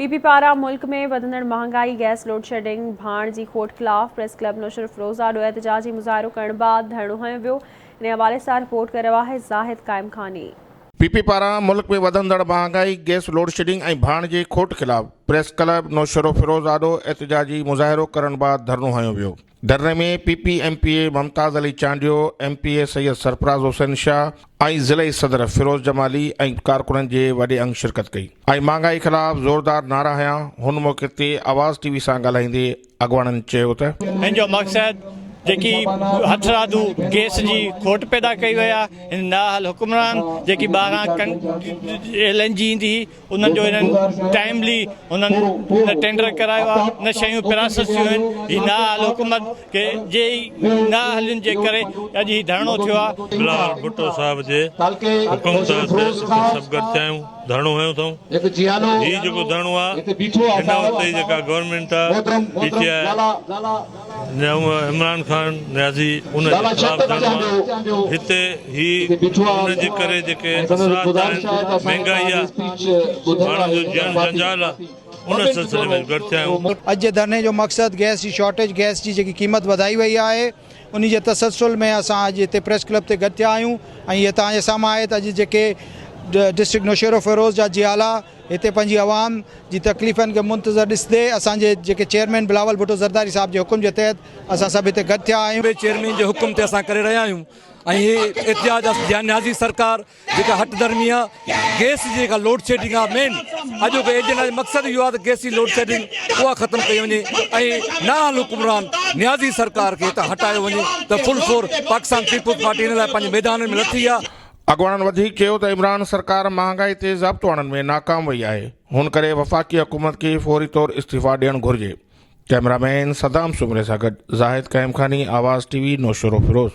P P پاران ملڪ ۾ وڌندڙ مهانگائي، گئس لوڊشيڊنگ، ڀاڻ جي کوٽ خلاف پريس ڪلب نوشهروفيروز آڏو احتجاجي مظاهرو ڪرڻ بعد ڌرڻو هنيو ويو. ان حوالي سان رپورٽ ڪري رهيو آهي زاهد قائمخاني. پي پي پاران ملڪ ۾ وڌندڙ مهانگائي، گئس لوڊشيڊنگ ۽ ڀاڻ جي کوٽ خلاف پريس ڪلب نوشهروفيروز آڏو احتجاجي مظاهرو ڪرڻ بعد ڌرڻو هنيو ويو. ڌرڻي ۾ P P M P A Mumtaz Ali Chandio, M P A Syed Sarfraz Hussain Shah ۽ ضلعي صدر فيروز جمالي ۽ ڪارڪنن جي وڏي انگ شرڪت ڪئي ۽ مهانگائي خلاف زوردار نعرا هنيا، هن موقعي تي آواز ٽي وي سان ڳالهائيندي اڳواڻن چيو ته. هن جو مقصد جيڪي هٿرادو گئس جي کوٽ پيدا ڪئي وئي آهي، هن نااهل حڪمران جيڪي ٻاهران ايل اين جي ايندي هئي، انهن جو هنن ٽائيملي هنن نه ٽينڊر ڪرايو آهي نه شيون پراسس ٿيون آهن هي نااهل حڪومت کي جي نااهلين جي ڪري اڄ هي ڌرڻو ٿيو آهي. بلاول ڀٽو صاحب جي حڪم تحت هتي سڀ گڏ ٿيا آهيون ڌرڻو هنيو اٿئون هي جيڪو ڌرڻو آهي هن وقت جي جيڪا گورنمينٽ آهي پي ٽي آء عمران خان نيازي ان جي خلاف ڌرڻو آهي هتي هي ان جي ڪري جيڪي اثرات آهن مهنگائي آهي ماڻهن جو جيئڻ جنجال آهي ان سلسلي ۾ گڏ ٿيا آهيون. اڄ جي ڌرڻي جو مقصد گئس جي شارٽيج گئس جي جيڪي قيمت وڌائي وئي آهي انهي جي تسلسل ۾ اسان اڄ هتي پريس ڪلب تي گڏ ٿيا آهيون ۽ هي توهان جي سامهون آهي ته اڄ جيڪي ڊسٽرڪٽ نوشهروفيروز جا جيالا هتي پنهنجي عوام جي تڪليفن کي منتظر ڏسندي اسان جي جيڪي چيئرمين بلاول ڀٽو زرداري صاحب جي حڪم جي تحت اسان سڀ هتي گڏ ٿيا آهيون. چيئرمين جي حڪم تي اسان ڪري رهيا آهيون ۽ هي احتجاج نيازي سرڪار جيڪا هٽ ڌرمي آ گئس جي جيڪا لوڊ شيڊنگ آ مين اڄوڪو ايجنڊا جو مقصد اهو آ ته گئس جي لوڊ شيڊنگ اها ختم ڪئي وڃي ۽ نااهل حڪمران نيازي سرڪار کي هتان هٽايو وڃي ته فل فور پاڪستان پيپلز پارٽي ان لاء پنهنجي ميدانن ۾ لٿي آ. اڳواڻن وڌيڪ چيو ته عمران سرڪار مهانگائي تي ضابطو آڻڻ ۾ ناڪام وئي آهي، هن ڪري وفاقي حڪومت کي فوري طور استعيفا ڏيڻ گهرجي. ڪئميرا مين صدام سومري سان گڏ زاهد قائمخاني، آواز ٽي وي، نوشهروفيروز.